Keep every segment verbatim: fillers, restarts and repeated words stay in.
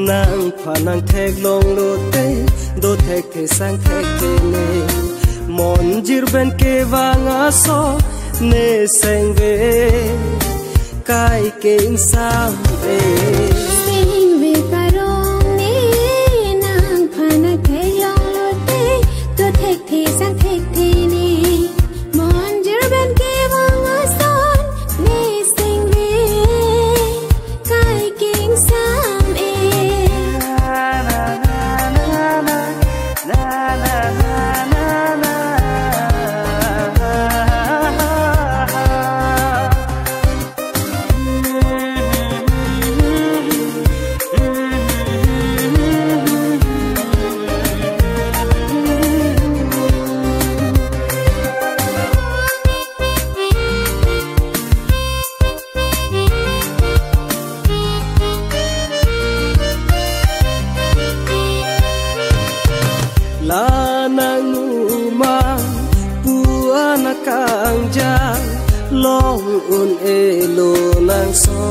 Nangphan nangtheklong lote, do thekthe sang thekthe ne. Monjir pen kevang ason ne Sengve, kai ke ingsam e. Sengve karong ne, nangphan nangtheklong lote, do thekthe sang thekthe ne. Monjir pen kevang ason ne Sengve, kai ke ingsam e. La nangmu ma pu-an akangja, long un-e lo nangso.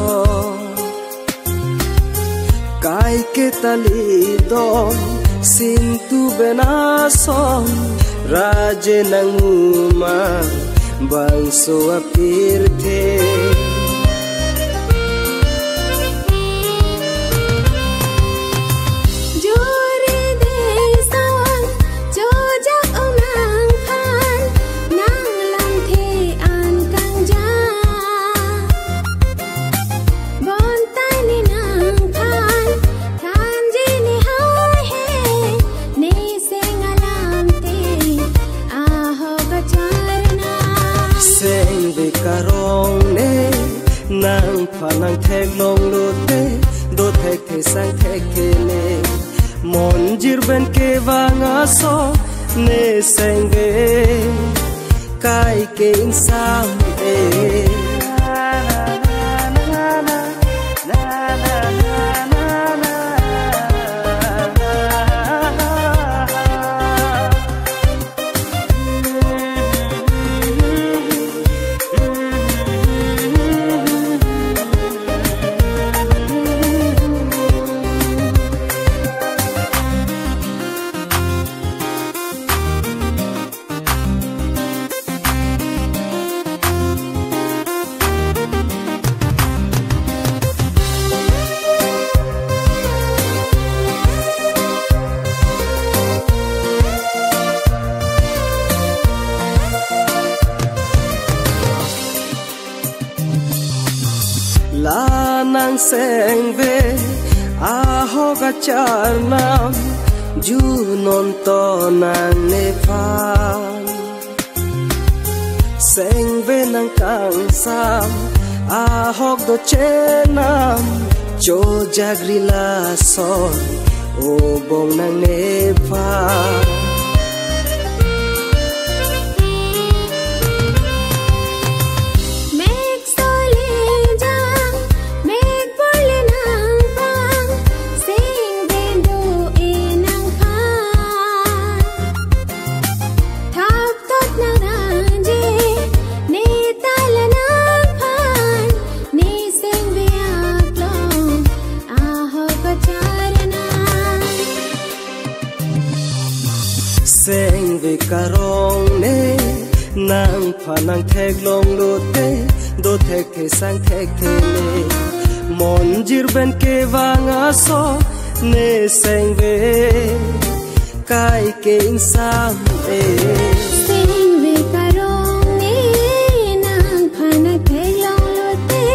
Kai ke tali dong, sintu ben ason, raje nangmu ma bangso apirthe. Jore de son, chojak om nangphan, nanglamthe an kangja. Bonta ne nangphan, thanji ne hai he, ne Seng alamthe ahok kacharna. Sengve karong ne, nangphan nangtheklong lote, do thekthe sang thekthe ne. Monjir pen kevang ason ne Sengve, kai ke ingsam e. La nang Sengve ahok kacharnam, junon to nangnephan. Sengve nang kangsam ahok do chenam, chojak ri lason obong nangnephan. Mek sole jang, mek pule nangphan, Sengve do-e nangphan. Thap tot nangrangje, ne ta la nangphan, ne Sengve aklong ahok kacharna. Sengve karong ne, nangphan nangtheklong lote, do thekthe sang thekthe ne. Monjir pen kevang ason ne Sengve, kai ke ingsam e. Sengve karong ne, nangphan nangtheklong lote,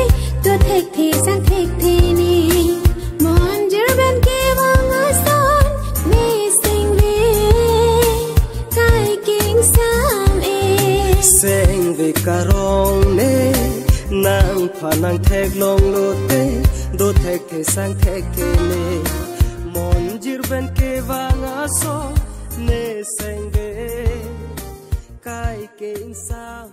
do thekthe sang thekthe ne. Monjir pen kevang ason ne Sengve, kai ke ingsam e. Sengve karong ne, nangphan nangtheklong lote, do thekthe sang thekthe ne. Monjir pen kevang ason ne Sengve, kai ke ingsam